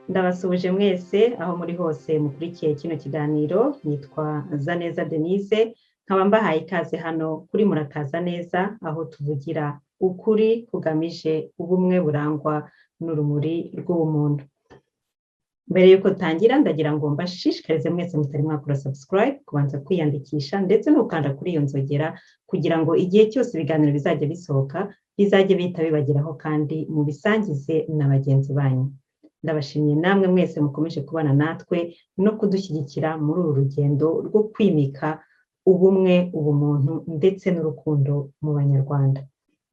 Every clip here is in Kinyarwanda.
Ndabasuhuje mwese aho muri hose mukurikiye kino kiganiro. Nitwa Zaneza Denise, nkaba mbahaye ikaze hano kuri Murakaza Neza, aho tuvugira ukuri kugamije ubumwe burangwa n'urumuri rw'ubumuntu. Mbere y'uko dutangira, ndagira ngo mbashishikarize mwese mutari mwakora subscribe kubanza kwiyandikisha, ndetse no gukanda kuri iyo nzogera, kugira ngo igihe cyose ibiganiro bizajya bisohoka bizajye bihita bibageraho, kandi mubisangize na bagenzi banyu. Ndabashimiye namwe mwese mukomeje kubana natwe no kudushyigikira muri uru rugendo rwo kwimika ubumwe, ubumuntu ndetse n'urukundo mu Banyarwanda.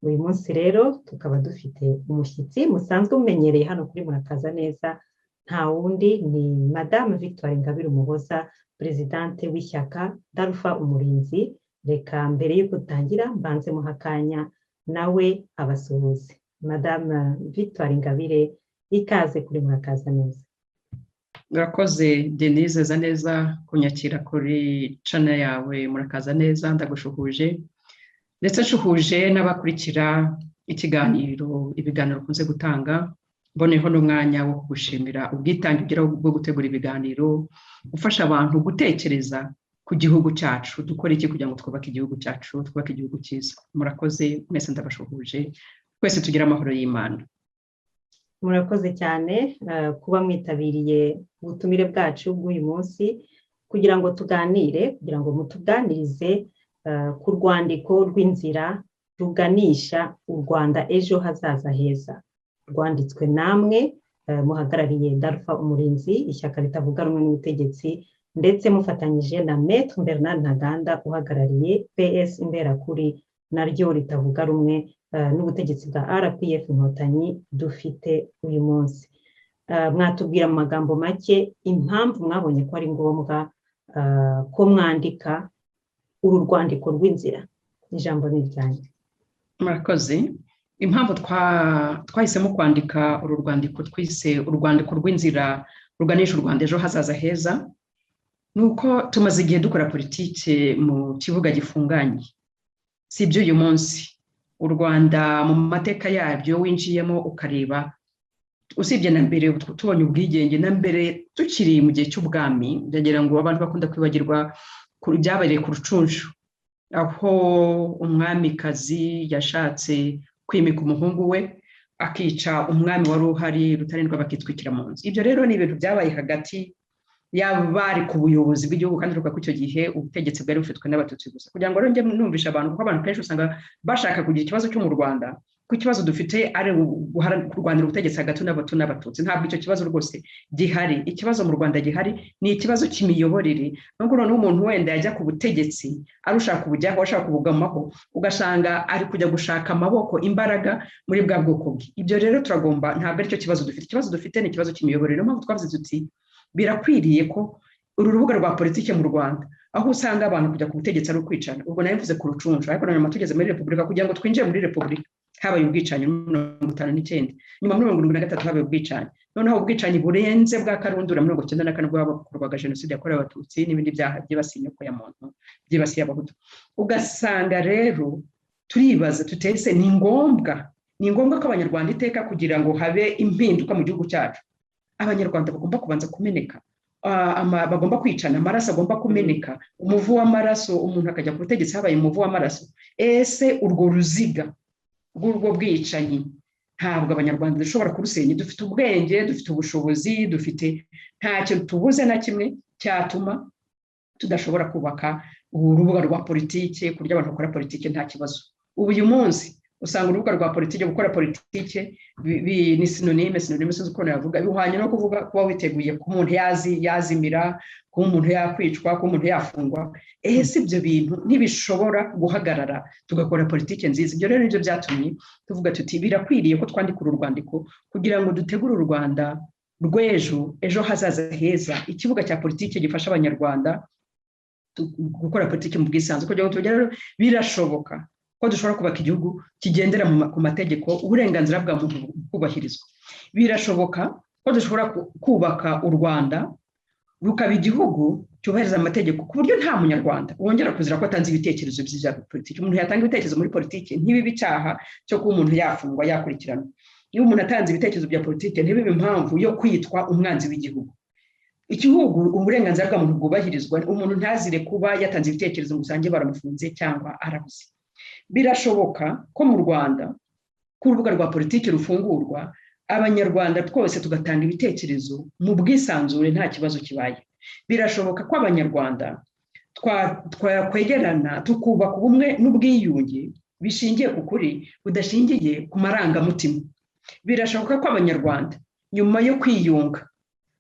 Uyu munsi rero tukaba dufite umushyitsi musanzwe mumenyereye hano kuri Murakaza Neza. Nta wundi, ni Madamu Victoire Ingabire Umuhoza, perezidante w'ishyaka DALFA Umurinzi. Reka mbere y'uko dutangira mbanze muha akanya nawe abasuhuze. Madamu Victoire Ingabire, ikaze kuri Murakaza Neza. Murakoze, Denise Zaneza, kunyakira kuri channel yawe Murakaza Neza. Ndagushuhuje, ndetse nshuhuje n'abakurikira ikiganiro, ibiganiro ukunze gutanga. Mboneyeho n'umwanya wo kugushimira ubwitange ugira bwo gutegura ibiganiro, ufasha abantu gutekereza ku gihugu cyacu. Dukora iki kugira ngo twubake igihugu cyacu, twubake igihugu cyiza? Murakoze mwese, ndabashuhuje twese, tugire amahoro y'Imana. Murakoze cyane kuba mwitabiriye ubutumire bwacu bw'uyu munsi kugira ngo tuganire, kugira ngo mutuganirize ku rwandiko rw'inzira ruganisha u Rwanda ejo hazaza heza, rwanditswe namwe muhagarariye DALFA Umurinzi, ishyaka ritavuga rumwe n'ubutegetsi, ndetse mufatanyije na Maître Bernard Ntaganda uhagarariye PS Imberakuri, naryo ritavuga rumwe n'ubutegetsi bwa RPF Inkotanyi dufite uyu munsi. Mwatubwira mu magambo make impamvu mwabonye ko ari ngombwa ko mwandika uru rwandiko rw'inzira? Ijambo ni iryanyu. Murakoze. Impamvu twahisemo kwandika uru rwandiko twise urwandiko rw'inzira ruganisha u Rwanda ejo hazaza heza, ni uko tumaze igihe dukora politike mu kibuga gifunganye. Si iby'uyu munsi. U Rwanda mu mateka yabyo winjiyemo ukareba, usibye na mbere tubonye ubwigenge, na mbere tukiri mu gihe cy'ubwami, ndagira ngo abantu bakunda kwibagirwa ibyabereye ku Rucunshu, aho umwamikazi yashatse kwimika umuhungu we, akica umwami wari uhari Rutarindwa, bakitwikira mu nzu. Ibyo rero ni ibintu byabaye hagati y'abari ku buyobozi bw'igihugu, kandi ko icyo gihe ubutegetsi bwari bufitwe n'Abatutsi gusa. Kugira ngo rero njye numvishe abantu, kuko abantu kenshi usanga bashaka kugira ikibazo cyo mu Rwanda, ko ikibazo dufite ari kurwanira ubutegetsi hagati n'Abahutu n'Abatutsi. Ntabwo icyo kibazo rwose gihari. Ikibazo mu Rwanda gihari ni ikibazo cy'imiyoborere, nubwo noneho umuntu wenda yajya ku butegetsi ari ushaka kubujyaho, ashaka kubugamaho, ugasanga ari kujya gushaka amaboko, imbaraga muri bwa bwoko bwe. Ibyo rero turagomba, ntabwo aricyo kibazo dufite. Ikibazo dufite ni ikibazo cy'imiyoborere. Niyo mpamvu twavuze tuti birakwiriye ko uru rubuga rwa politiki mu Rwanda, aho usanga abantu kujya ku butegetsi ari ukwicana. Ubwo nayo mvuze ku Rucunshu, ariko na nyuma tugeze muri repubulika, kugira ngo twinjire muri repubulika habaye ubwicanyi muri 59, nyuma muri 73 habaye ubwicanyi, noneho ubwicanyi burenze bwa karundura 94, bwakorwaga jenoside yakorewe Abatutsi n'ibindi byaha byibasiye inyoko ya muntu, byibasiye Abahutu. Ugasanga rero turibaza tutese ni ngombwa ko Abanyarwanda iteka, kugira ngo habe impinduka mu gihugu cyacu, Abanyarwanda bagomba kubanza kumeneka, bagomba kwicana, amaraso agomba kumeneka, umuvu w'amaraso, umuntu akajya ku butegetsi habaye umuvu w'amaraso? Ese urwo ruziga rw'urwo bwicanyi ntabwo Abanyarwanda dushobora kurusenya? Dufite ubwenge, dufite ubushobozi, dufite, nta kintu tubuze na kimwe cyatuma tudashobora kubaka urubuga rwa politiki ku buryo abantu bakora politiki nta kibazo. Ubu uyu munsi usanga urubuga rwa politiki, gukora politiki ni synonyme, sinzi ukuntu yavuga, bihwanye no kuvuga kuba witeguye ko umuntu yazimira, kuba umuntu yakwicwa, kuba umuntu yafungwa. Ese ibyo bintu ntibishobora guhagarara tugakora politiki nziza? Ibyo rero nibyo byatumye tuvuga tuti birakwiriye ko twandika uru rwandiko kugira ngo dutegure u Rwanda rw'ejo, ejo hazaza heza, ikibuga cya politiki gifasha Abanyarwanda gukora politiki mu bwisanzure, kugira ngo tugere. Birashoboka ko dushobora kubaka igihugu kigendera ku mategeko, uburenganzira bwa muntu bwubahirizwa. Birashoboka ko dushobora kubaka u Rwanda rukaba igihugu cyubahiriza amategeko, ku buryo nta Munyarwanda wongera kuzira ko atanze ibitekerezo bya politiki. Umuntu yatanga ibitekerezo muri politiki ntibibe icyaha cyo kuba umuntu yafungwa, yakurikiranwa. Niba umuntu atanze ibitekerezo bya politiki, ntibibe impamvu yo kwitwa umwanzi w'igihugu. Igihugu, uburenganzira bwa muntu bwubahirizwa, umuntu ntazire kuba yatanze ibitekerezo ngo usange baramufunze cyangwa arabuze. Birashoboka ko mu Rwanda, ko urubuga rwa politiki rufungurwa, Abanyarwanda twose tugatanga ibitekerezo mu bwisanzure, nta kibazo kibaye. Birashoboka ko Abanyarwanda twakwegerana, tukubaka ubumwe n'ubwiyunge bishingiye ku kuri, budashingiye ku marangamutima. Birashoboka ko Abanyarwanda, nyuma yo kwiyunga,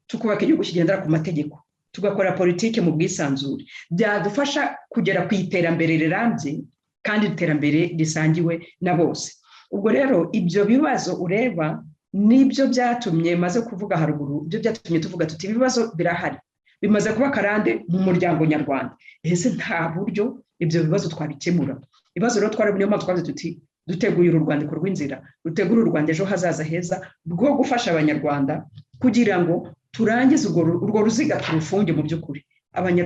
tukubaka igihugu kigendera ku mategeko, tugakora politiki mu bwisanzure, byadufasha kugera ku iterambere rirambye kandi iterambere risangiwe na bose. Ubwo rero ibyo bibazo ureba nibyo byatumye maze kuvuga haruguru, ibyo byatumye tuvuga tuti: ibibazo birahari, bimaze kuba akarande mu muryango nyarwanda. Ese nta buryo ibyo bibazo twabikemura? Ibibazo rero twari, niyo mpamvu twavuze tuti duteguye uru rwandiko rw'inzira rutegura u Rwanda ejo hazaza heza, rwo gufasha Abanyarwanda kugira ngo turangize urwo ruziga, turufunge. Mu by'ukuri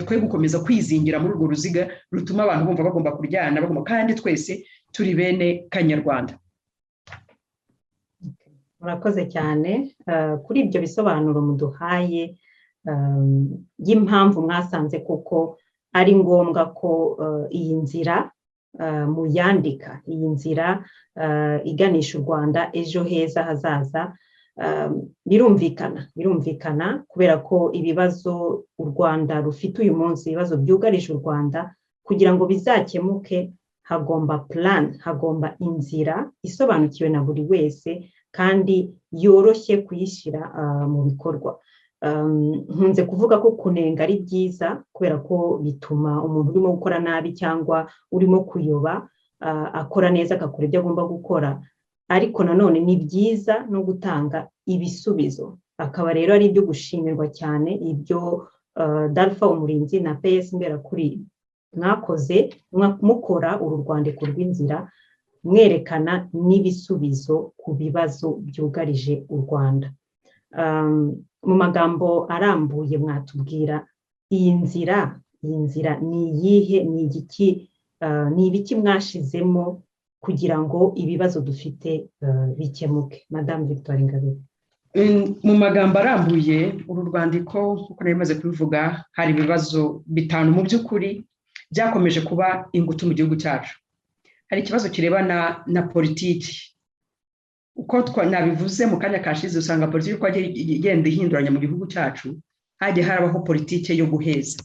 twe gukomeza kwizingira muri urwo ruziga rutuma abantu bumva bagomba kuryana, bagomba, kandi twese turi bene Kanyarwanda. Murakoze cyane kuri ibyo bisobanuro muduhaye y'impamvu mwasanze kuko ari ngombwa ko iyi nzira muyandika, iyi nzira iganisha u Rwanda ejo heza hazaza. Birumvikana, kubera ko ibibazo u Rwanda rufite uyu munsi, ibibazo byugarije u Rwanda, kugira ngo bizakemuke hagomba plan, hagomba inzira isobanukiwe na buri wese kandi yoroshye kuyishyira mu bikorwa. Nkunze kuvuga ko kunenga ari byiza, kubera ko bituma umuntu urimo gukora nabi cyangwa urimo kuyoba akora neza, agakora ibyo agomba gukora. Ariko nanone ni byiza no gutanga ibisubizo. Akaba rero ari ibyo gushimirwa cyane ibyo DALFA Umurinzi na PS Imberakuri mwakoze, mukora uru rwandiko rw'inzira, mwerekana n'ibisubizo ku bibazo byugarije u Rwanda. Mu magambo arambuye, mwatubwira iyi nzira ni iyihe? Ni igiki, ni ibiki mwashizemo kugira ngo ibibazo dufite bikemuke, Madamu Victoire Ingabire? Mu magambo arambuye, uru rwandiko, nk'uko nari maze kubivuga, hari ibibazo bitanu mu by'ukuri byakomeje kuba ingutu mu gihugu cyacu. Hari ikibazo kirebana na politiki. Uko nabivuze mu kanya kashize, usanga politiki uko igenda ihinduranya mu gihugu cyacu, hagiye harabaho politiki yo guheza,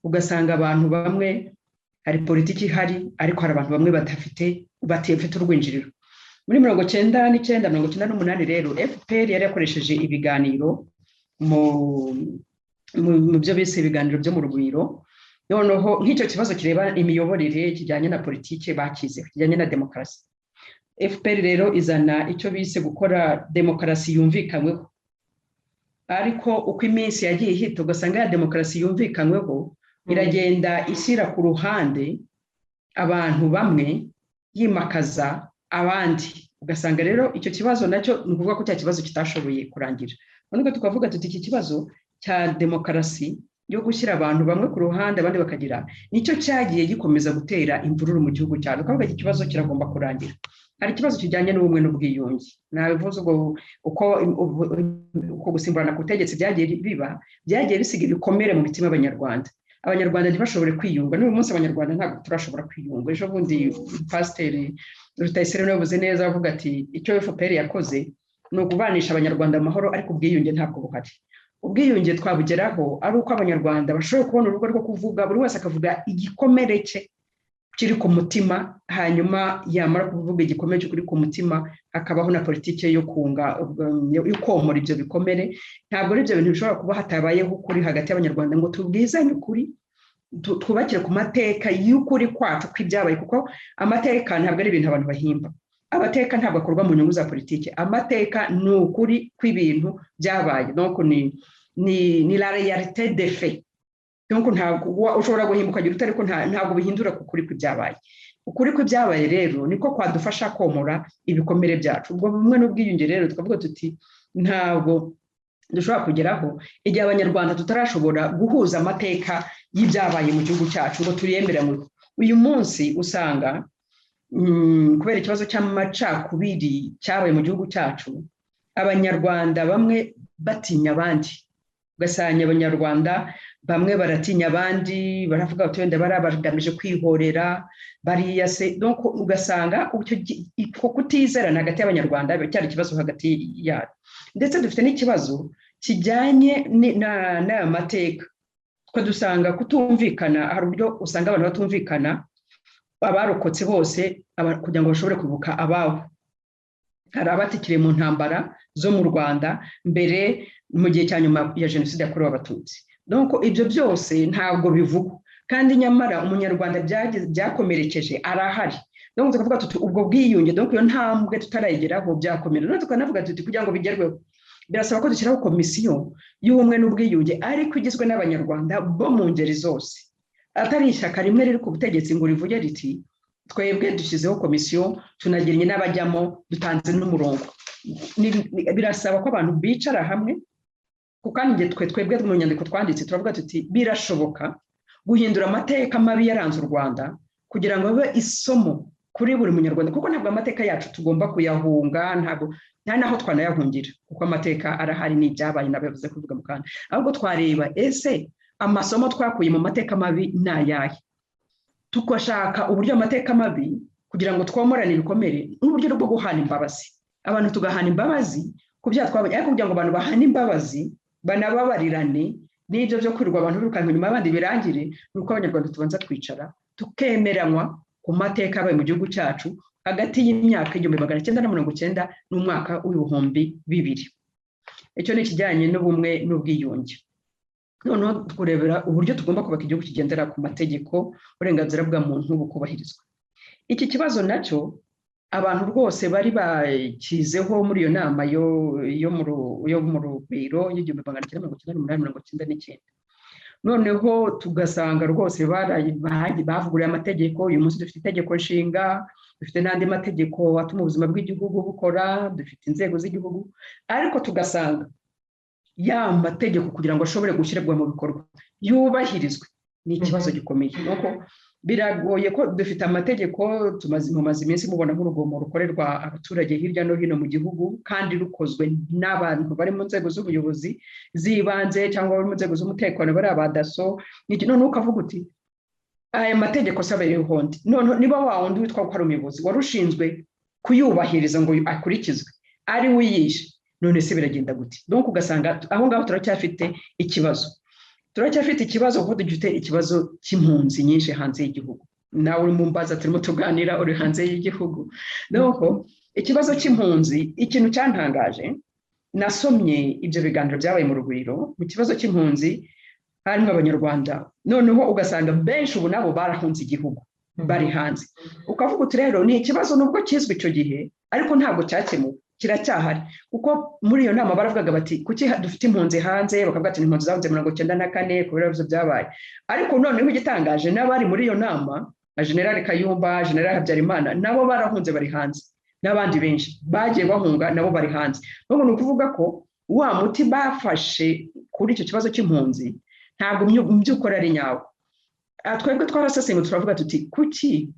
ugasanga abantu bamwe, hari politiki ihari ariko hari abantu bamwe badafite urwinjiriro. Muri 99, 98 rero, FPR yari yakoresheje ibiganiro mu byo bise ibiganiro byo mu Rugwiro. Noneho nk'icyo kibazo kireba imiyoborere, kijyanye na politiki bakize, kijyanye na demokarasi, FPR rero izana icyo bise gukora demokarasi yumvikanyweho. Ariko uko iminsi yagiye ihita, ugasanga ya demokarasi yumvikanyweho iragenda ishyira ku ruhande abantu bamwe, yimakaza abandi. Ugasanga rero icyo kibazo nacyo, ni ukuvuga ko cya kibazo kitashoboye kurangira. Noneho tukavuga tuti iki kibazo cya demokarasi yo gushyira abantu bamwe ku ruhande abandi bakagira, nicyo cyagiye gikomeza gutera imvururu mu gihugu cyacu. Tukavuga iki kibazo kiragomba kurangira. Hari ikibazo kijyanye n'ubumwe n'ubwiyunge. Nabivuze ubwo, uko gusimburana ku butegetsi byagiye biba, byagiye bisiga ibikomere mu mitima y'Abanyarwanda, Abanyarwanda ntibashobore kwiyunga. N'uyu munsi Abanyarwanda ntabwo turashobora kwiyunga. Ejo bundi Pasiteri Rutayisire yavuze neza, avuga ati icyo FPR yakoze ni ukubanisha Abanyarwanda amahoro, ariko ubwiyunge ntabwo buhari. Ubwiyunge twabugeraho ari uko Abanyarwanda bashoboye kubona urubuga rwo kuvuga, buri wese akavuga igikomere cye kiri ku mutima. Hanyuma yamara kuvuga igikomere cyo kuri ku mutima, hakabaho na politiki yo kunga, yo komora ibyo bikomere. Ntabwo ari ibyo bintu bishobora kuba hatabayeho ukuri hagati y'Abanyarwanda, ngo tubwizanye ukuri, twubakire ku mateka y'ukuri kwacu kw'ibyabaye, kuko amateka ntabwo ari ibintu abantu bahimba. Amateka ntabwo akorwa mu nyungu za politiki. Amateka ni ukuri kw'ibintu byabaye, donc ni la réalité des faits. Donc ntabwo ushobora guhimba ukagira ute, ariko ntabwo bihindura ku kuri kw'ibyabaye. Ukuri kw'ibyabaye rero niko kwadufasha komora ibikomere byacu. Ubwo bumwe n'ubwiyunge rero, tukavuga tuti ntabwo dushobora kugeraho igihe Abanyarwanda tutarashobora guhuza amateka y'ibyabaye mu gihugu cyacu ngo tuyemeranywe. Uyu munsi usanga Kubera ikibazo cy'amacakubiri cyabaye mu gihugu cyacu, Abanyarwanda bamwe batinya abandi, ugasanga Abanyarwanda bamwe baratinya abandi, baravuga bati wenda bariya bagamije kwihorera, bariya se. Ugasanga uko kutizerana hagati y'Abanyarwanda cyari ikibazo hagati yabo. Ndetse dufite n'ikibazo kijyanye n'aya mateka, twe dusanga kutumvikana, hari uburyo usanga abantu batumvikana, abarokotse bose kugira ngo bashobore kwibuka ababo. Hari abatikiriye mu ntambara zo mu Rwanda mbere, mu gihe cya nyuma ya Jenoside yakorewe Abatutsi. Donc ibyo byose ntabwo bivugwa, kandi nyamara Umunyarwanda byakomerekeje arahari. Donc tukavuga tuti ubwo bwiyunge, donc iyo ntambwe tutarayigeraho byakomera. None tukanavuga tuti kugira ngo bigerweho birasaba ko dushyiraho Komisiyo y'Ubumwe n'Ubwiyunge, ariko igizwe n'Abanyarwanda bo mu ngeri zose, atari ishyaka rimwe riri ku butegetsi ngo rivuge riti twebwe dushyizeho komisiyo, tunagennye n'abajyamo, dutanze n'umurongo. Birasaba ko abantu bicara hamwe, kuko kandi twe twebwe mu nyandiko twanditse turavuga tuti birashoboka guhindura amateka mabi yaranze u Rwanda kugira ngo abe isomo kuri buri Munyarwanda, kuko ntabwo amateka yacu tugomba kuyahunga, ntabwo nta n'aho twanayahungira, kuko amateka arahari, ni ibyabaye nabivuze kuvuga mu kanya. Ahubwo twareba ese amasomo twakuye mu mateka mabi ni ayahe, tugashaka uburyo amateka mabi kugira ngo twomorane ibikomere n'uburyo bwo guhana imbabazi, abantu tugahana imbabazi ku byaha twabonye. Ariko kugira ngo abantu bahane imbabazi banababarirane, n'ibyo byo kwirirwa abantu birukanka inyuma y'abandi birangire, ni uko Abanyarwanda tubanza twicara tukemeranywa ku mateka yabaye mu gihugu cyacu hagati y'imyaka 1990 n'umwaka w'2000. Icyo ni ikijyanye n'ubumwe n'ubwiyunge. Noneho tukurebera uburyo tugomba kubaka igihugu kigendera ku mategeko, uburenganzira bwa muntu bukubahirizwa. Iki kibazo nacyo abantu rwose bari bakizeho muri iyo nama yo mu Rugwiro y'1998, 99. Noneho tugasanga rwose bavuguruye amategeko. Uyu munsi dufite Itegeko Nshinga, dufite n'andi mategeko atuma ubuzima bw'igihugu bukora, dufite inzego z'igihugu, ariko tugasanga ya mategeko kugira ngo ashobore gushyirwa mu bikorwa, yubahirizwe, ni ikibazo gikomeye. Nuko biragoye ko dufite amategeko, mumaze iminsi mubona nk'urugomo rukorerwa abaturage hirya no hino mu gihugu, kandi rukozwe n'abantu bari mu nzego z'ubuyobozi z'ibanze cyangwa bari mu nzego z'umutekano, bari aba DASSO. Noneho ukavuga uti aya mategeko se abereyeho nde? Noneho niba wa wundi witwa ko ari umuyobozi wari ushinzwe kuyubahiriza ngo akurikizwe ari we uyishe, none se biragenda gute? Donc ugasanga aho ngaho turacyafite ikibazo, turacyafite ikibazo kuko dufite ikibazo cy'impunzi nyinshi hanze y'igihugu. Nawe uri mu mbaza turimo tuganira uri hanze y'igihugu. Donc ikibazo cy'impunzi, ikintu cyantangaje, nasomye ibyo biganiro byabaye mu Rugwiro, mu kibazo cy'impunzi harimo Abanyarwanda, noneho ugasanga benshi ubu nabo barahunze igihugu, bari hanze. Ukavuga uti rero ni ikibazo nubwo kizwi icyo gihe, ariko ntabwo cyakemuwe, kiracyahari. Kuko muri iyo nama baravugaga bati kuki dufite impunzi hanze? Bakavuga ati impunzi zahunze 94 kubera ibibazo byabaye. Ariko noneho igitangaje, n'abari muri iyo nama na General Kayumba, General Habyarimana, nabo barahunze, bari hanze, n'abandi benshi bagiye bahunga nabo bari hanze. Ni ukuvuga ko wa muti bafashe kuri icyo kibazo cy'impunzi ntabwo mu by'ukuri ari nyawo. Twebwe twarasesenguye, turavuga tuti kuki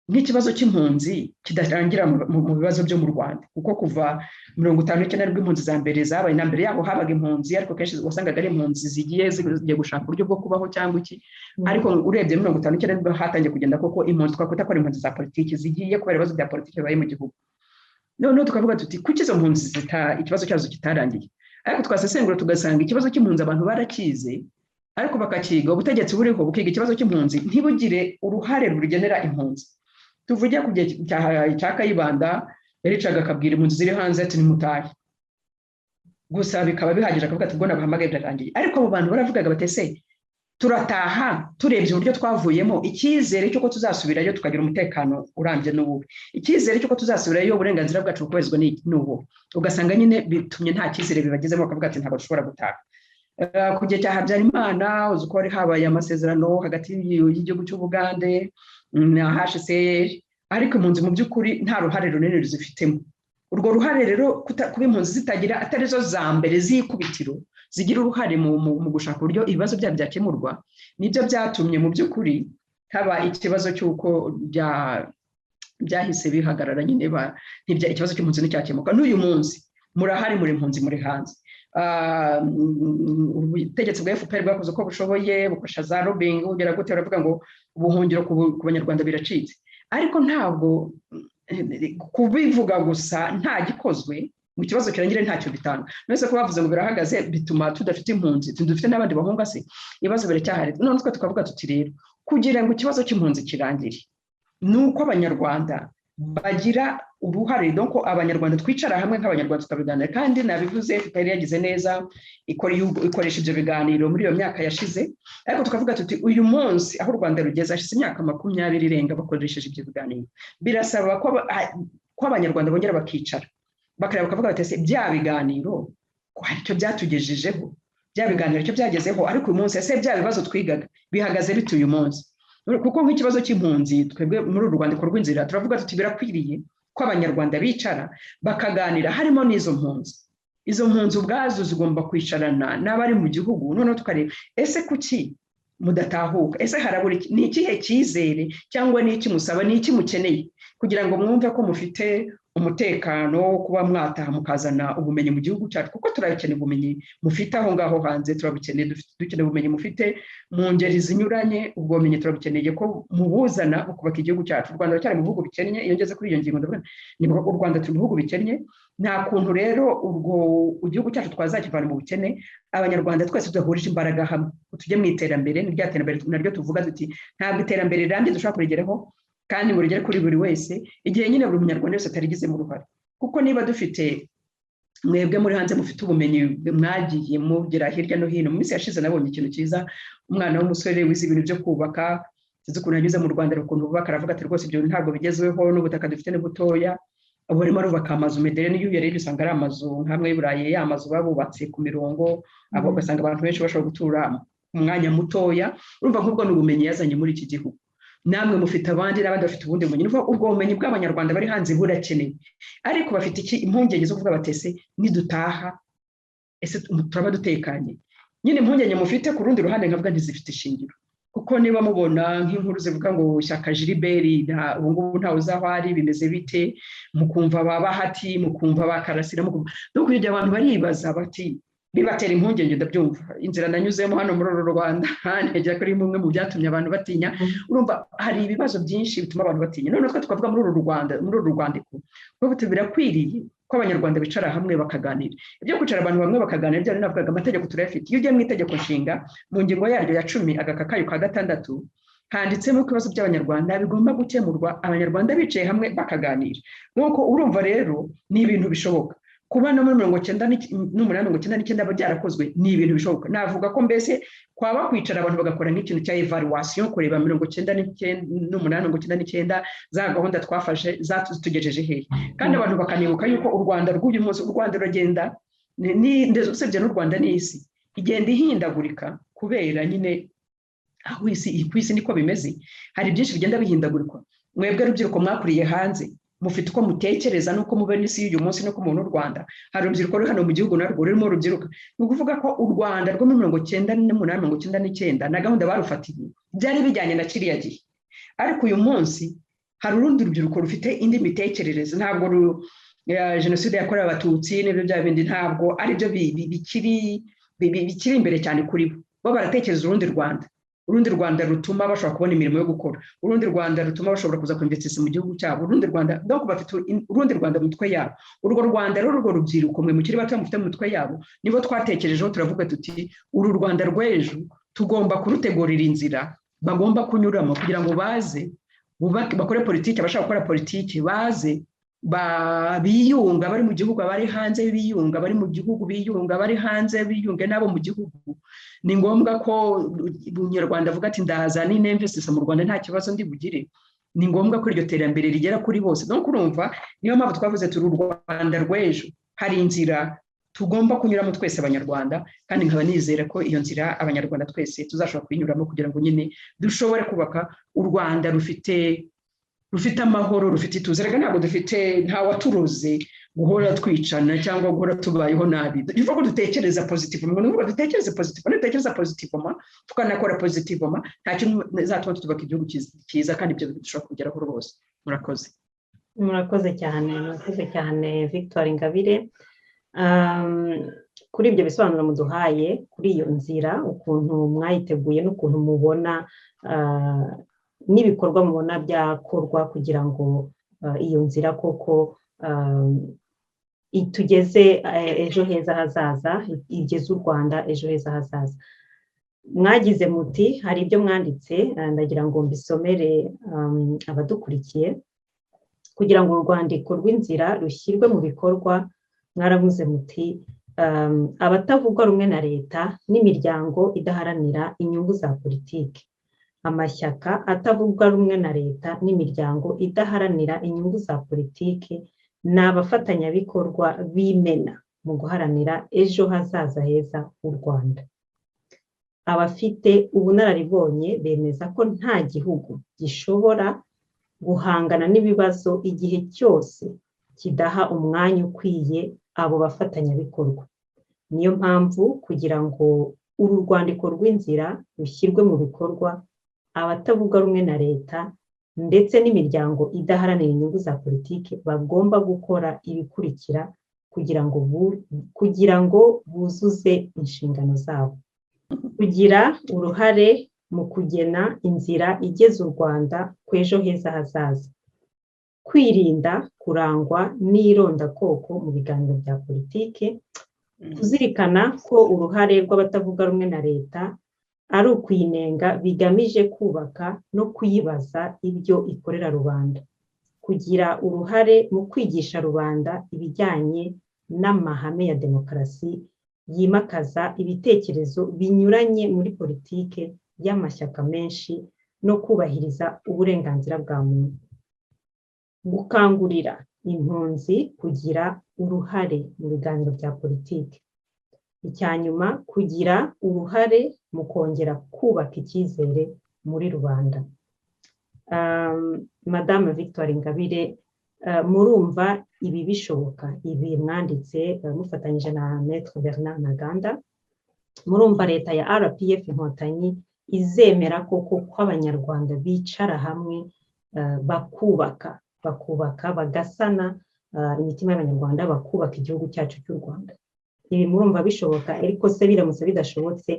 nk'ikibazo cy'impunzi kidarangira mu bibazo byo mu Rwanda? Kuko kuva 59 nibwo impunzi za mbere zabaye, na mbere yaho habaga impunzi, ariko kenshi wasangaga ari impunzi zigiye zigiye gushaka uburyo bwo kubaho cyangwa iki. Ariko urebye 59 nibwo hatangiye kugenda koko impunzi twakwita ko ari impunzi za politiki, zigiye kubera ibibazo bya politiki bibaye mu gihugu. Noneho tukavuga tuti kuki izo mpunzi ikibazo cyazo kitarangiye? Ariko twasesengura tugasanga ikibazo cy'impunzi abantu barakize, ariko bakakiga, ubutegetsi buriho bukiga ikibazo cy'impunzi, ntibugire uruhare rugenera impunzi. Tuvuge ku gihe cya Kayibanda, yaricaga akabwira impunzi ziri hanze ati nimutahe gusa, bikaba bihagije, akavuga ati ubwo nabahamagaye birarangiye. Ariko abo bantu baravugaga bati ese turataha turebye uburyo twavuyemo, icyizere cy'uko tuzasubirayo tukagira umutekano urambye n'ububi, icyizere cy'uko tuzasubirayo uburenganzira bwacu bukubahirizwa n'ubu? Ugasanga nyine bitumye nta cyizere bibagezemo, bakavuga ati ntabwo dushobora gutaha. Ku gihe cya Habyarimana, uzi ko hari habaye amasezerano hagati y'igihugu cy'Ubugande na HCR, ariko impunzi mu by'ukuri nta ruhare runini ruzifitemo. Urwo ruhare rero, kuba impunzi zitagira, atari zo za mbere z'ikubitiro zigira uruhare mu gushaka uburyo ibibazo byabo byakemurwa, nibyo byatumye mu by'ukuri haba ikibazo cy'uko Byahise bihagarara nyine, ikibazo cy'impunzi nticyakemuka. N'uyu munsi murahari, muri impunzi, muri hanze. Ubutegetsi bwa FPR bwakoze uko bushoboye, bukoresha za lobbying, bugera gute, baravuga ngo ubuhungiro ku Banyarwanda biracitse. Ariko ntabwo kubivuga gusa nta gikozwe mu kibazo kirangire ntacyo bitanga. None ko bavuze ngo birahagaze, bituma tudafite impunzi, dufite n'abandi bahunga se? Ibibazo biracyahari. None twe tukavuga tuti rero, kugira ngo ikibazo cy'impunzi kirangire, ni uko Abanyarwanda bagira uruhare, donc Abanyarwanda twicara hamwe nk'Abanyarwanda tukabiganira. Kandi nabivuze, FPR yagize neza ikoresha ibyo biganiro muri iyo myaka yashize. Ariko tukavuga tuti uyu munsi aho u Rwanda rugeze, hashize imyaka 20 irenga bakoresheje ibyo biganiro, birasaba ko Abanyarwanda bongera bakicara, bakareba, bakavuga bati: ese bya biganiro hari icyo byatugejejeho? Bya biganiro icyo byagezeho? Ariko uyu munsi ese bya bibazo twigaga bihagaze bite uyu munsi? Kuko nk'ikibazo cy'impunzi, twebwe muri uru rwandiko rw'inzira turavuga tuti birakwiriye ko Abanyarwanda bicara bakaganira, harimo n'izo mpunzi. Izo mpunzi ubwazo zigomba kwicarana n'abari mu gihugu, noneho tukareba: ese kuki mudatahuka? Ese harabura iki? Ni ikihe cyizere cyangwa ni iki musaba, ni iki mukeneye kugira ngo mwumve ko mufite umutekano wo kuba mwataha mukazana ubumenyi mu gihugu cyacu? Kuko turakeneye ubumenyi mufite aho ngaho hanze, turabukeneye. Dukeneye ubumenyi mufite mu ngeri zinyuranye. Ubwo bumenyi turabukeneye ko mubuzana bukubaka igihugu cyacu. U Rwanda ruracyari mu bihugu bikennye. Iyo ngeze kuri iyo ngingo ndavuga ni u Rwanda turi mu bihugu bikennye. Nta kuntu rero ubwo igihugu cyacu twazakivana mu bukene Abanyarwanda twese tudahurije imbaraga hamwe ngo tujye mu iterambere. Ni rya terambere naryo tuvuga tuti ntabwo iterambere rirambye dushobora kurigeraho kandi ngo rigere kuri buri wese igihe nyine buri Munyarwanda wese atarigizemo uruhare. Kuko niba dufite mwebwe muri hanze mufite ubumenyi, mwagiye mugera hirya no hino. Mu minsi yashize nabonye ikintu cyiza, umwana w'umusore wize ibintu byo kubaka, sinzi ukuntu yanyuze mu Rwanda ukuntu bubaka, aravuga ati rwose ibyo bintu ntabwo bigezweho n'ubutaka dufite ni butoya. Ubu barimo arubaka amazu moderne. Niyo uyarebye usanga ari amazu nk'amwe y'i Burayi, ya mazu baba bubatse ku mirongo, abo ugasanga abantu benshi bashobora gutura mu mwanya mutoya. Urumva nk'ubwo ni ubumenyi yazanye muri iki gihugu. Namwe mufite abandi, n'abandi bafite ubundi bumenyi. Ni ukuvuga ubwo bumenyi bw'Abanyarwanda bari hanze burakenewe. Ariko bafite iki? Impungenge zo kuvuga bati: ese nidutaha, ese turaba dutekanye? Nyine impungenge mufite, ku rundi ruhande nkavuga ntizifite ishingiro. Kuko niba mubona nk'inkuru zivuga ngo Shyaka Gilbert ubu ngubu ntawe uzi aho ari, bimeze bite, mukumva ba Bahati, mukumva ba Karasira, mukumva no kujya abantu baribaza bati, bibatera impungenge, ndabyumva. Inzira nanyuzemo hano muri uru Rwanda ntegera ko ari bimwe mu byatumye abantu batinya. Urumva hari ibibazo byinshi bituma abantu batinya. Noneho twe tukavuga muri uru Rwanda, muri uru rwandiko, tuvuga birakwiriye ko Abanyarwanda bicara hamwe bakaganira. Ibyo kwicara abantu bamwe bakaganira, ibyo navugaga, amategeko turayafite. Iyo ugiye mu Itegeko Nshinga, mu ngingo yaryo ya 10 agaka kayo ka gatandatu, handitsemo ko ibibazo by'Abanyarwanda bigomba gukemurwa Abanyarwanda bicaye hamwe bakaganira. Nk'uko urumva rero, ni ibintu bishoboka. Kuba no muri 98, 99 byarakozwe, ni ibintu bishoboka. Navuga ko mbese kwaba kwicara abantu bagakora nk'ikintu cya évaluation, kureba 98, 99, za gahunda twafashe zatugejeje hehe. Kandi abantu bakanibuka yuko u Rwanda rw'uyu munsi, u Rwanda ruragenda, usibye n'u Rwanda, n'isi igenda ihindagurika, kubera nyine aho isi, ku isi niko bimeze, hari byinshi bigenda bihindagurikwa. Mwebwe rubyiruko mwakuriye hanze, mufite uko mutekereza n'uko mubona isi y'uyu munsi n'uko mubona u Rwanda. Hari urubyiruko ruri hano mu gihugu narwo rurimo rubyiruka. Ni ukuvuga ko u Rwanda rwo muri 98, 99 na gahunda barufatiye byari bijyanye na kiriya gihe. Ariko uyu munsi hari urundi rubyiruko rufite indi mitekerereze. Ntabwo Jenoside yakorewe Abatutsi n'ibyo bya bindi ntabwo aribyo bikiri imbere cyane kuri bo. Bo baratekereza urundi Rwanda, urundi Rwanda rutuma bashobora kubona imirimo yo gukora, urundi Rwanda rutuma bashobora kuza kwinvestisa mu gihugu cyabo, urundi Rwanda. Donc bafite urundi Rwanda mu mitwe yabo. Urwo Rwanda rero, urwo rubyiruko mwe mukiri bato mufite mu mitwe yabo, nibo twatekerejeho, turavuga tuti uru Rwanda rw'ejo tugomba kurutegurira inzira bagomba kunyuramo kugira ngo baze bakore politiki, abashaka gukora politiki baze biyunga, bari mu gihugu, abari hanze biyunga, bari mu gihugu biyunga, bari hanze biyunge n'abo mu gihugu. Ni ngombwa ko Umunyarwanda avuga ati ndaza ninvestisa mu Rwanda nta kibazo ndi bugire. Ni ngombwa ko iryo terambere rigera kuri bose. Donc urumva niyo mpamvu twavuze turi u Rwanda rw'ejo, hari inzira tugomba kunyuramo twese Abanyarwanda. Kandi nkaba nizera ko iyo nzira Abanyarwanda twese tuzashobora kuyinyuramo kugira ngo nyine dushobore kubaka u Rwanda rufite amahoro, rufite ituze. Reka ntabwo dufite, nta waturoze guhora twicana cyangwa guhora tubayeho nabi. Bivuga ko dutekereza positivement, ni ukuvuga dutekereze positivement. Dutekereza positivement tukanakora positivement, nta kintu zatuma tutubaka igihugu cyiza. Kandi ibyo dushobora kubigeraho rwose. Murakoze. Murakoze cyane, murakoze cyane Victoire Ingabire kuri ibyo bisobanuro muduhaye kuri iyo nzira, ukuntu mwayiteguye n'ukuntu mubona n'ibikorwa mubona byakorwa kugira ngo iyo nzira koko itugeze ejo heza hazaza, igeze u Rwanda ejo heza hazaza. Mwagize muti hari ibyo mwanditse, ndagira ngo mbisomere abadukurikiye kugira ngo urwandiko rw'inzira rushyirwe mu bikorwa. Mwaravuze muti abatavugwa rumwe na leta n'imiryango idaharanira inyungu za politiki, amashyaka atavugwa rumwe na leta n'imiryango idaharanira inyungu za politiki ni abafatanyabikorwa b'imena mu guharanira ejo hazaza heza h'u Rwanda. Abafite ubunararibonye bemeza ko nta gihugu gishobora guhangana n'ibibazo igihe cyose kidaha umwanya ukwiye abo bafatanyabikorwa. Niyo mpamvu kugira ngo uru rwandiko rw'inzira rushyirwe mu bikorwa, abatavuga rumwe na leta ndetse n'imiryango idaharanira inyungu za politiki bagomba gukora ibikurikira kugira ngo buzuze inshingano zabo: kugira uruhare mu kugena inzira igeza u Rwanda ku ejo heza hazaza, kwirinda kurangwa n'irondakoko mu biganiro bya politiki, kuzirikana ko uruhare rw'abatavuga rumwe na leta ari ukuyinenga bigamije kubaka no kuyibaza ibyo ikorera rubanda, kugira uruhare mu kwigisha rubanda ibijyanye n'amahame ya demokarasi yimakaza ibitekerezo binyuranye muri politiki y'amashyaka menshi no kubahiriza uburenganzira bwa muntu, gukangurira impunzi kugira uruhare mu biganiro bya politiki, icya nyuma kugira uruhare mu kongera kubaka icyizere muri rubanda. Madame Victoire Ingabire, murumva ibi bishoboka? Ibi mwanditse mufatanyije na Maître Bernard Ntaganda, murumva leta ya RPF Inkotanyi izemera koko ko Abanyarwanda bicara hamwe bakubaka bagasana imitima y'Abanyarwanda, bakubaka igihugu cyacu cy'u Rwanda? Ibi murumva bishoboka? Ariko se biramutse bidashobotse,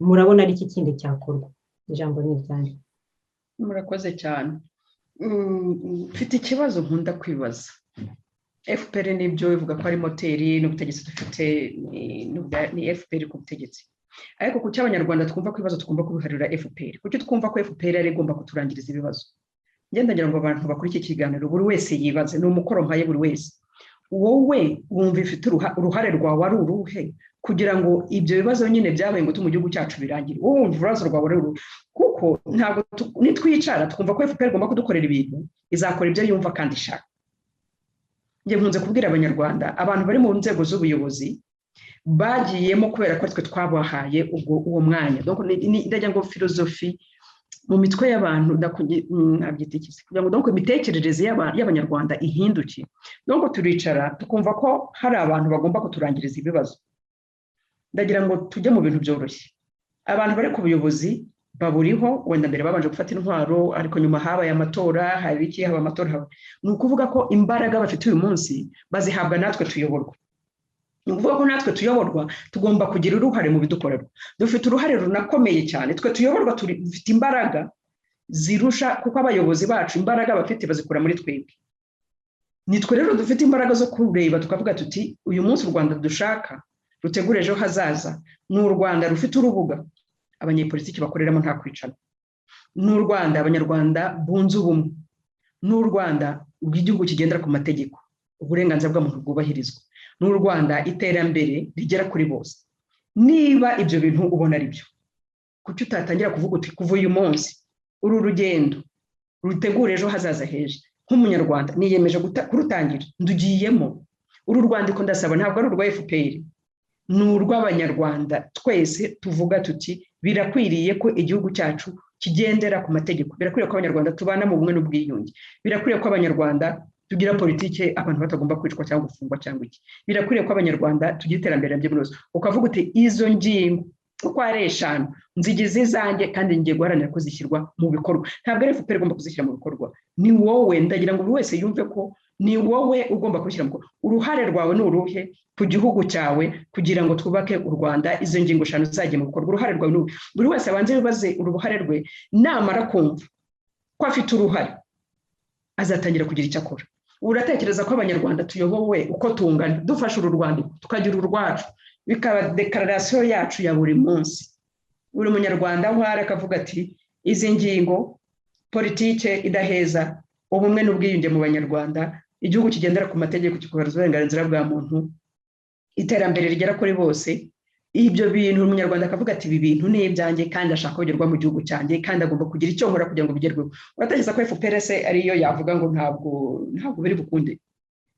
murabona ari iki kindi cyakorwa? Ijambo ni iryanyu. Murakoze cyane. Mfite ikibazo nkunda kwibaza. FPR nibyo ivuga ko ari moteri n'ubutegetsi dufite ni FPR ku butegetsi, ariko kuki Abanyarwanda twumva ko ibibazo tugomba kubiharira FPR? Kuki twumva ko FPR ari igomba kuturangiriza ibibazo? Ngenda ngira ngo abantu bakora iki kiganiro buri wese yibaze, ni umukoro mpaye buri wese: wowe wumva ifite uruhare rwawe ari uruhe kugira ngo ibyo bibazo nyine byabaye ngo mu gihugu cyacu birangire? Wowe wumva urubazo rwawe ari uruhe? Kuko ntabwo nitwicara twumva ko FPR igomba kudukorera ibintu, izakora ibyo yumva kandi ishaka. Njye nkunze kubwira Abanyarwanda, abantu bari mu nzego z'ubuyobozi bagiyemo kubera ko twe twabahaye uwo mwanya. Ndagira ngo philosophie mu mitwe y'abantu, nabyita iki, kugira ngo imitekerereze y'Abanyarwanda ihinduke. Donc turicara tukumva ko hari abantu bagomba kuturangiriza ibibazo. Ndagira ngo tujye mu bintu byoroshye. Abantu bari ku buyobozi baburiho wenda mbere babanje gufata intwaro, ariko nyuma habaye amatora, haba iki, haba amatora. Ni ukuvuga ko imbaraga bafite uyu munsi bazihabwa natwe tuyoborwa. Ni ukuvuga ko natwe tuyoborwa tugomba kugira uruhare mu bidukorerwa. Dufite uruhare runakomeye cyane. Twe tuyoborwa dufite imbaraga zirusha, kuko abayobozi bacu imbaraga bafite bazikura muri twebwe. Nitwe rero dufite imbaraga zo kureba tukavuga tuti: "Uyu munsi u Rwanda dushaka rutegura ejo hazaza ni u Rwanda rufite urubuga abanyepolitiki bakoreramo nta kwicana, ni u Rwanda Abanyarwanda bunze ubumwe, ni u Rwanda rw'igihugu kigendera ku mategeko, uburenganzira bwa muntu bwubahirizwa, ni u Rwanda iterambere rigera kuri bose." Niba ibyo bintu ubona ari byo, kuki utatangira kuvuga uti: "Kuva uyu munsi uru rugendo rutegura ejo hazaza heza, nk'Umunyarwanda niyemeje kurutangira, ndugiyemo"? Uru rwandiko ndasaba ntabwo ari urwa FPR, ni urw'Abanyarwanda twese. Tuvuga tuti: "Birakwiriye ko igihugu cyacu kigendera ku mategeko, birakwiriye ko Abanyarwanda tubana mu bumwe n'ubwiyunge, birakwiriye ko Abanyarwanda tugira politike abantu batagomba kwicwa cyangwa gufungwa cyangwa iki, birakwiriye ko Abanyarwanda tugira iterambere ry'ubunoze." Ukavuga uti: "Izo ngingo Uko ari 5 nzigize izanjye, kandi ngiye guharanira ko zishyirwa mu bikorwa. Ntabwo ari FPR igomba kuzishyira mu bikorwa, ni wowe. Ndagira ngo buri wese yumve ko ni wowe ugomba kubishyira mu bikorwa. Uruhare rwawe ni uruhe ku gihugu cyawe kugira ngo twubake u Rwanda, izo ngingo 5 zizajya mu bikorwa? Uruhare rwawe ni buri wese abanze yibaze uruhare rwe. Namara kumva ko afite uruhare, azatangira kugira icyo akora. Uratekereza ko Abanyarwanda tuyobowe uko tungana, dufashe uru rwandiko tukagira urwacu, bikaba dekararasiyo yacu ya buri munsi, buri munyarwanda aho ari akavuga ati izi ngingo: politike idaheza, ubumwe n'ubwiyunge mu Banyarwanda, igihugu kigendera ku mategeko kikubahiriza uburenganzira bwa muntu, iterambere rigera kuri bose. Ibyo bintu umunyarwanda akavuga ati ibi bintu ni ibyanjye, kandi ashaka kugerwa mu gihugu cyanjye, kandi agomba kugira icyo nkora kugira ngo bigerweho. Uratekereza ko FPR se ariyo yavuga ngo ntabwo biri bukunde?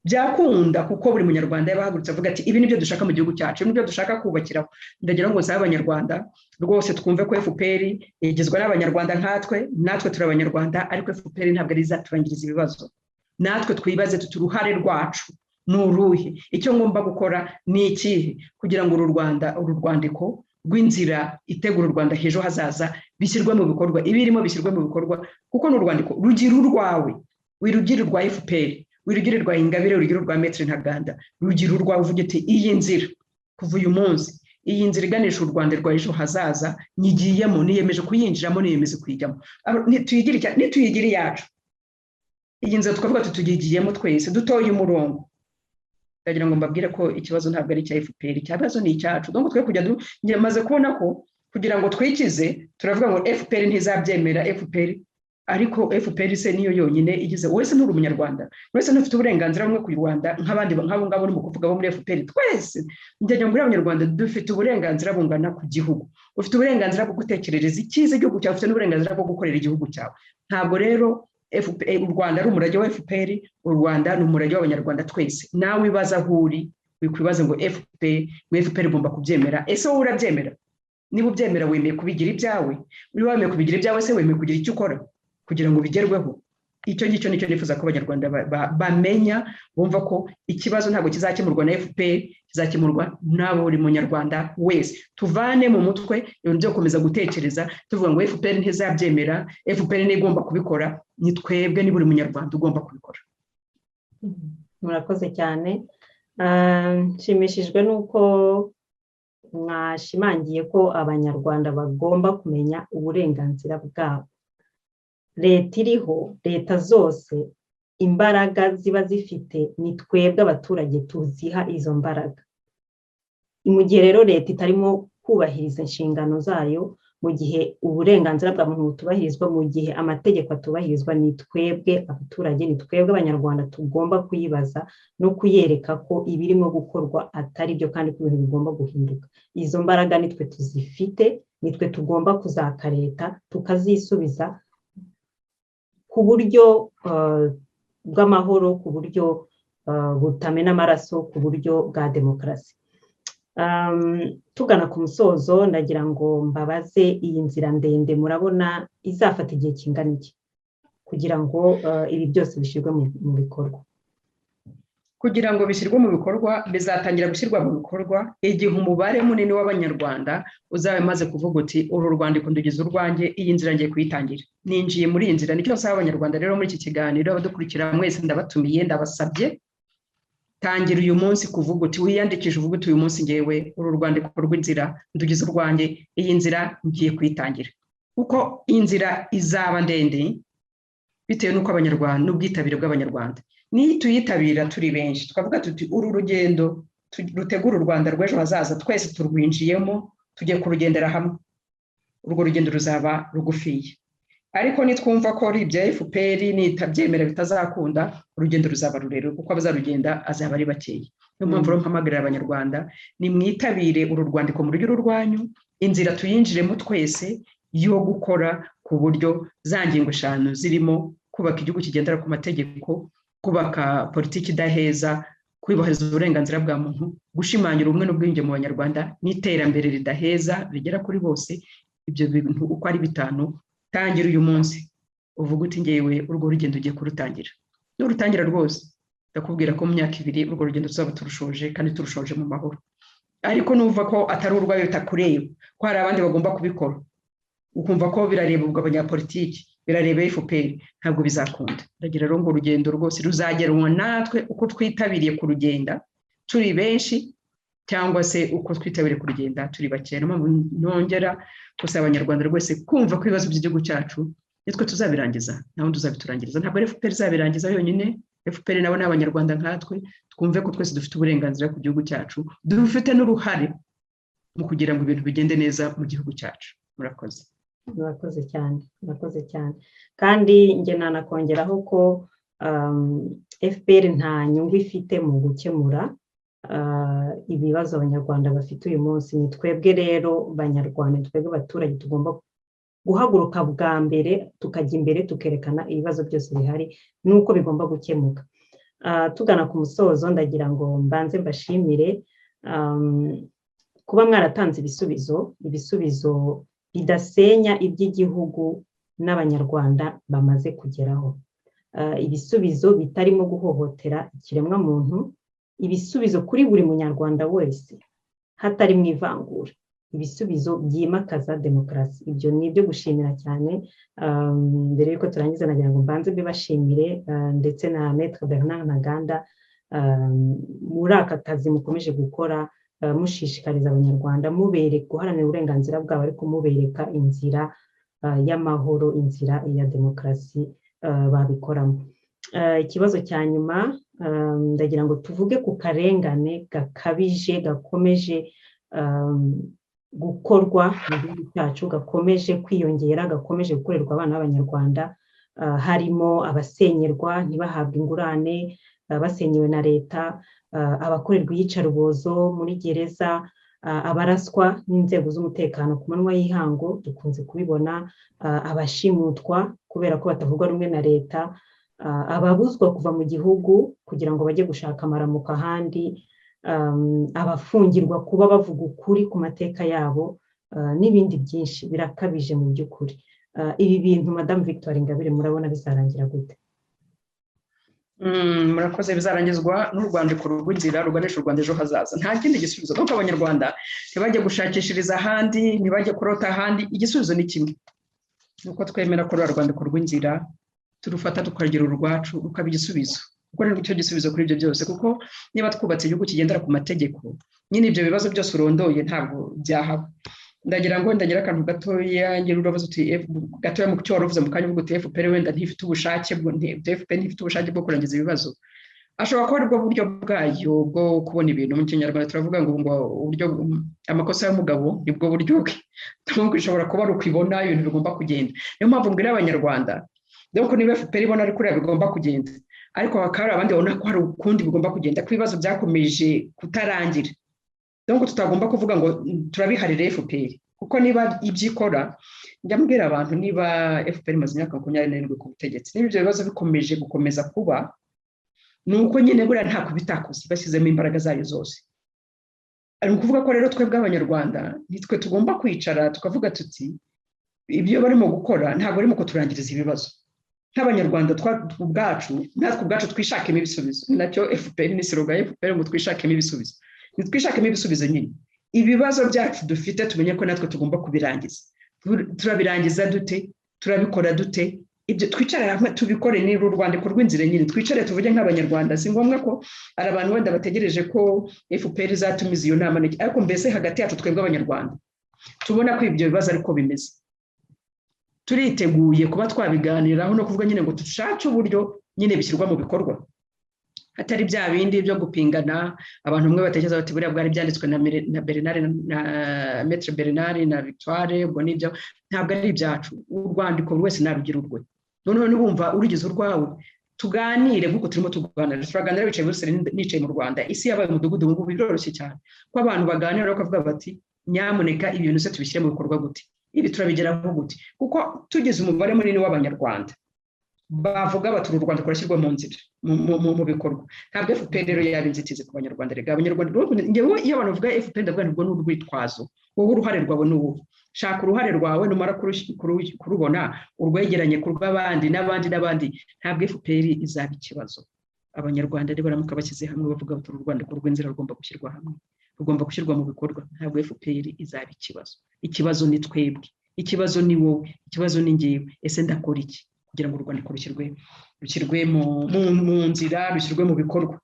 Byakunda, kuko buri munyarwanda yabahagurutse avuga ati ibi nibyo dushaka mu gihugu cyacu, nibyo dushaka kubakiraho. Ndagira ngo nsabe Abanyarwanda rwose twumve ko FPR igizwe n'Abanyarwanda nkatwe, natwe turi Abanyarwanda, ariko FPR ntabwo ari izaturangiriza ibibazo. Natwe twibaze tuti uruhare rwacu ni uruhe? Icyo ngomba gukora ni ikihe kugira ngo uru Rwanda, uru rwandiko rw'inzira itegura u Rwanda h'ejo hazaza bishyirwe mu bikorwa, ibirimo bishyirwe mu bikorwa? Kuko ni urwandiko rugira urwawe, wirugira urwa FPR, wirugira urwa Ingabire, rugira urwa Maître Ntaganda, rugira urwawe. Uvuga uti iyi nzira kuva uyu munsi, iyi nzira iganisha u Rwanda rwa ejo hazaza, nyigiyemo, niyemeje kuyinjiramo, niyemeje kuyijyamo. Nituyigira iyacu iyi nzira, tukavuga tuti tuyigiyemo twese, dutoye umurongo. Ndagira ngo mbabwire ko ikibazo ntabwo ari icya FPR, ikibazo ni icyacu. Donc twe kujya, maze kubona ko kugira ngo twikize turavuga ngo FPR ntizabyemera, FPR. Ariko FPR se niyo yonyine igize? Wese nturi umunyarwanda? Wese ntufite uburenganzira bumwe ku Rwanda nk'abandi nk'abo ngabo urimo kuvuga bo muri FPR? Twese, njya muri Abanyarwanda, dufite uburenganzira bungana ku gihugu. Ufite uburenganzira bwo gutekerereza icyiza igihugu cyawe, ufite n'uburenganzira bwo gukorera igihugu cyawe. Ntabwo rero u Rwanda ari umurage wa FPR, u Rwanda ni umurage w'Abanyarwanda twese. Nawe ibaza aho uri, wikwibaza ngo FPR, ngo FPR igomba kubyemera. Ese wowe urabyemera? Niba ubyemera, wemeye kubigira ibyawe? Niba wemeye kubigira ibyawe se, wemeye kugira icyo ukora kugira ngo bigerweho? Icyo ngicyo nicyo nifuza ko Abanyarwanda bamenya, bumva ko ikibazo ntabwo kizakemurwa na FPR, kizakemurwa na buri munyarwanda wese. Tuvane mu mutwe ibintu byo gukomeza gutekereza tuvuga ngo FPR ntizabyemera, FPR niyo igomba kubikora. Ni twebwe, ni buri munyarwanda ugomba kubikora. Murakoze cyane. Nshimishijwe n'uko mwashimangiye ko Abanyarwanda bagomba kumenya uburenganzira bwabo. Leta iriho, leta zose, imbaraga ziba zifite ni twebwe abaturage tuziha izo mbaraga. Mu gihe rero leta itarimo kubahiriza inshingano zayo, mu gihe uburenganzira bwa muntu butubahirizwa, mu gihe amategeko atubahirizwa, ni twebwe abaturage, ni twebwe Abanyarwanda tugomba kuyibaza no kuyereka ko ibirimo gukorwa atari byo, kandi ko ibintu bigomba guhinduka. Izo mbaraga nitwe tuzifite, nitwe tugomba kuzaka leta tukazisubiza ku buryo bw'amahoro, ku buryo butamena amaraso, ku buryo bwa demokarasi. Tugana ku musozo, ndagira ngo mbabaze: iyi nzira ndende murabona izafata igihe kingana iki kugira ngo ibi byose bishyirwe mu bikorwa? Kugira ngo bishyirwe mu bikorwa, bizatangira gushyirwa mu bikorwa igihe umubare munini w'Abanyarwanda uzaba umaze kuvuga uti uru rwandiko ndugize urwanjye, iyi nzira ngiye kuyitangira, ninjiye muri iyi nzira. Nicyo nsaba Abanyarwanda rero muri iki kiganiro, abadukurikira mwese ndabatumiye, ndabasabye: tangira uyu munsi kuvuga uti, wiyandikishe, uvuga uti uyu munsi ngewe uru rwandiko rw'inzira ndugize urwanjye, iyi nzira ngiye kuyitangira. Kuko inzira izaba ndende bitewe n'uko Abanyarwanda n'ubwitabire bw'Abanyarwanda. Nituyitabira turi benshi, tukavuga tuti uru rugendo rutegura u Rwanda rw'ejo hazaza twese turwinjiyemo, tugiye kurugendera hamwe, urwo rugendo ruzaba rugufiya. Ariko nitwumva ko ari ibya FPR, nitabyemera bitazakunda, urugendo ruzaba rurerure, kuko abazarugenda azaba ari bakeya. Niyo mpamvu rero mpamagarira Abanyarwanda: nimwitabire uru rwandiko mu rugero rwanyu, inzira tuyinjiremo twese yo gukora ku buryo za ngingo 5 zirimo kubaka igihugu kigendera ku mategeko, kubaka politiki idaheza, kubahiriza uburenganzira bwa muntu, gushimangira ubumwe n'ubwiyunge mu Banyarwanda, n'iterambere ridaheza rigera kuri bose. Ibyo bintu uko ari 5, tangira uyu munsi uvuga uti ngewe urwo rugendo ugiye kurutangira. Nurutangira rwose, ndakubwira ko mu myaka 2 urwo rugendo tuzaba turushoje, kandi turushoje mu mahoro. Ariko nuva ko atari urwawe bitakureba, ko hari abandi bagomba kubikora, ukumva ko birareba ubwo abanyapolitiki, birareba FPR, ntabwo bizakunda. Ndagira rero ngo urugendo rwose ruzagerwa natwe uko twitabiriye kurugenda turi benshi, cyangwa se uko twitabiriye kurugenda turi bakeya. Niyo mpamvu nongera gusaba Abanyarwanda rwose kumva ko ibibazo by'igihugu cyacu nitwe tuzabirangiza, nta wundi uzabiturangiriza. Ntabwo ari FPR izabirangiza yonyine. FPR nabo ni Abanyarwanda nkatwe. Twumve ko twese dufite uburenganzira ku gihugu cyacu, dufite n'uruhare mu kugira ngo ibintu bigende neza mu gihugu cyacu. Murakoze. Murakoze cyane, murakoze cyane. Kandi njye nanakongeraho ko FPR nta nyungu ifite mu gukemura ibibazo Abanyarwanda bafite uyu munsi. Ni twebwe rero Banyarwanda, ni twebwe abaturage tugomba guhaguruka bwa mbere, tukajya imbere, tukerekana ibibazo byose bihari n'uko bigomba gukemuka. Tugana ku musozo, ndagira ngo mbanze mbashimire kuba mwaratanze ibisubizo, ibisubizo bidasenya iby'igihugu n'Abanyarwanda bamaze kugeraho, ibisubizo bitarimo guhohotera ikiremwamuntu, ibisubizo kuri buri Munyarwanda wese hatarimo ivangura, ibisubizo byimakaza demokarasi. Ibyo ni ibyo gushimira cyane. Mbere y'uko turangiza, nagira ngo mbanze mbibashimire, ndetse na Maître Bernard Ntaganda, muri aka kazi mukomeje gukora mushishikariza Abanyarwanda, mubereka guharanira uburenganzira bwabo, ariko mubereka inzira y'amahoro, inzira ya demokarasi babikoramo. Ikibazo cya nyuma, ndagira ngo tuvuge ku karengane gakabije gakomeje gukorwa mu gihugu cyacu, gakomeje kwiyongera, gakomeje gukorerwa abana b'Abanyarwanda, harimo abasenyerwa ntibahabwe ingurane basenyewe na leta, abakorerwa iyicarubozo muri gereza, abaraswa n'inzego z'umutekano ku manywa y'ihangu, dukunze kubibona, abashimutwa kubera ko batavuga rumwe na leta, ababuzwa kuva mu gihugu kugira ngo bajye gushaka amaramuko ahandi, abafungirwa kuba bavuga ukuri ku mateka yabo, n'ibindi byinshi. Birakabije mu by'ukuri. Ibi bintu, Madamu Victoire Ingabire, murabona bizarangira gute? Murakoze. Bizarangizwa n'urwandiko rw'inzira ruganisha u Rwanda ejo hazaza. Nta kindi gisubizo, kuko Abanyarwanda ntibajye gushakishiriza ahandi, ntibajye kurota ahandi. Igisubizo ni kimwe, ni uko twemera ko ruriya rwandiko rw'inzira turufata tukagira urwacu, rukaba igisubizo, kuko ni cyo gisubizo kuri ibyo byose. Kuko niba twubatse igihugu kigendera ku mategeko nyine, ibyo bibazo byose urondoye ntabwo byahaba. Ndagira ngo ndagira akantu gatoya ngira uravuze uti gatoya mu cyo wari uvuze mu kanya, uvuga uti FPR wenda ntifite ubushake, FPR ntifite ubushake bwo kurangiza ibibazo. Ashobora kuba aribwo buryo bwayo bwo kubona ibintu. Mu Kinyarwanda turavuga ngo uburyo amakosa y'umugabo nibwo buryo bwe. Ishobora kuba ari uko ibona ibintu bigomba kugenda. Niyo mpamvu mbwira Abanyarwanda donc niba FPR ibona ari kuriya bigomba kugenda, ariko hakaba hari abandi babona ko hari ukundi bigomba kugenda, ko ibibazo byakomeje kutarangira, donc tutagomba kuvuga ngo turabiharira FPR. Kuko niba ibyo ikora, njya mbwira abantu, niba FPR imaze imyaka 27 ku butegetsi, niba ibyo bibazo bikomeje gukomeza kuba, ni uko nyine buriya nta kubitakoze, bashyizemo imbaraga zayo zose. Ni ukuvuga ko rero twebwe Abanyarwanda nitwe tugomba kwicara tukavuga tuti ibyo barimo gukora ntabwo barimo kuturangiriza ibibazo. Nk'Abanyarwanda ubwacu, natwe ubwacu twishakemo ibisubizo. Ni nacyo FPR, ni slogan ya FPR ngo twishakemo ibisubizo. Nitwishakemo ibisubizo nyine, ibibazo byacu dufite tumenye ko natwe tugomba kubirangiza. Turabirangiza dute? Turabikora dute? Ibyo twicare hamwe tubikore. Ni urwandiko rw'inzira nyine, twicare tuvuge nk'Abanyarwanda. Si ngombwa ko hari abantu wenda bategereje ko FPR izatumiza iyo nama, ariko mbese hagati yacu twebwe Abanyarwanda tubona ko ibyo bibazo ariko bimeze, turiteguye kuba twabiganiraho no kuvuga nyine ngo dushake uburyo nyine bishyirwa mu bikorwa, hatari bya bindi byo gupingana. Abantu bamwe batekereza bati buriya bwari byanditswe na Bernard, na Maître Bernard na Victoire, ubwo nibyo. Ntabwo ari ibyacu. Urwandiko buri wese narugira urwe. Noneho nibumva urugize urwawe, tuganire nk'uko turimo tuganira. Turaganira wicaye muri, nicaye mu Rwanda. Isi yabaye umudugudu ubu ngubu, biroroshye cyane ko abantu baganira bakavuga bati nyamuneka ibi bintu se tubishyire mu bikorwa gute? Ibi turabigeraho gute? Kuko tugize umubare munini w'Abanyarwanda bavuga bati uru rwandiko rurashyirwa mu nzira, mu bikorwa, ntabwo FPR rero yaba inzitizi ku Banyarwanda. Rega Abanyarwanda, ngewe iyo abantu bavuga FPR ndavuga nibwo ni urwitwazo. Wowe uruhare rwawe ni uwuhe? Shaka uruhare rwawe, numara kurubona urwegeranye ku rw'abandi n'abandi n'abandi, ntabwo FPR izaba ikibazo. Abanyarwanda nibaramuka bashyize hamwe bavuga bati uru rwandiko rw'inzira rugomba gushyirwa hamwe, rugomba gushyirwa mu bikorwa, ntabwo FPR izaba ikibazo. Ikibazo ni twebwe, ikibazo ni wowe, ikibazo ni ngewe. Ese ndakora iki kugira ngo urwandiko rushyirwe mu nzira, rushyirwe mu bikorwa?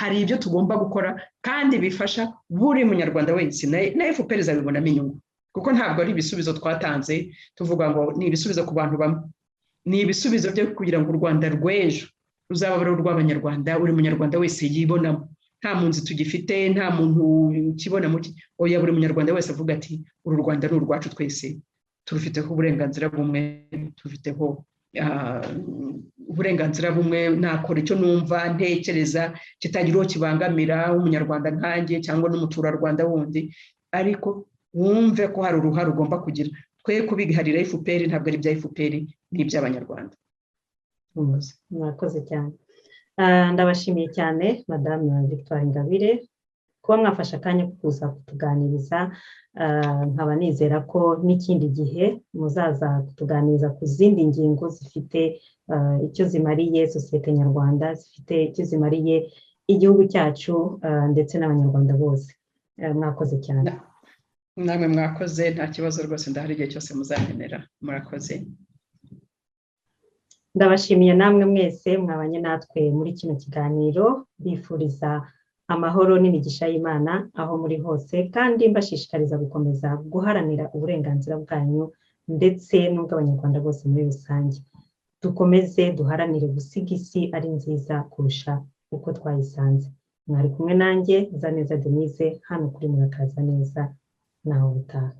Hari ibyo tugomba gukora kandi bifasha buri munyarwanda wese, na FPR izabibonamo inyungu, kuko ntabwo ari ibisubizo twatanze tuvuga ngo ni ibisubizo ku bantu bamwe, ni ibisubizo byo kugira ngo u Rwanda rw'ejo ruzaba ari urw'Abanyarwanda, buri munyarwanda wese yibonamo. Nta mpunzi tugifite, nta muntu ukibona mu oya, buri munyarwanda wese avuga ati uru Rwanda ni urwacu twese, turufiteho uburenganzira bumwe, turufiteho uburenganzira bumwe, nakora icyo numva ntekereza kitagira uwo kibangamira w'umunyarwanda nkanjye cyangwa n'umuturarwanda wundi, ariko wumve ko hari uruhare ugomba kugira. Twe kubiharira FPR, ntabwo ari ibya FPR, ni iby'Abanyarwanda. Murakoze cyane. Ndabashimiye cyane, Madamu Victoire Ingabire, kuba mwafashe akanya ko kuza kutuganiriza, nkaba nizera ko n'ikindi gihe muzaza kutuganiriza ku zindi ngingo zifite icyo zimariye sosiyete nyarwanda, zifite icyo zimariye igihugu cyacu ndetse n'Abanyarwanda bose. Mwakoze cyane. Namwe mwakoze, nta kibazo rwose, ndahari igihe cyose muzankenera. Murakoze. Ndabashimiye namwe mwese mwabanye natwe muri kino kiganiro, bifuriza amahoro n'imigisha y'Imana aho muri hose, kandi mbashishikariza gukomeza guharanira uburenganzira bwanyu ndetse n'ubw'Abanyarwanda bose muri rusange. Dukomeze duharanire gusiga isi ari nziza kurusha uko twayisanze. Mwari kumwe nanjye Zaneza Denise, hano kuri Murakaza Neza, nawe utaha.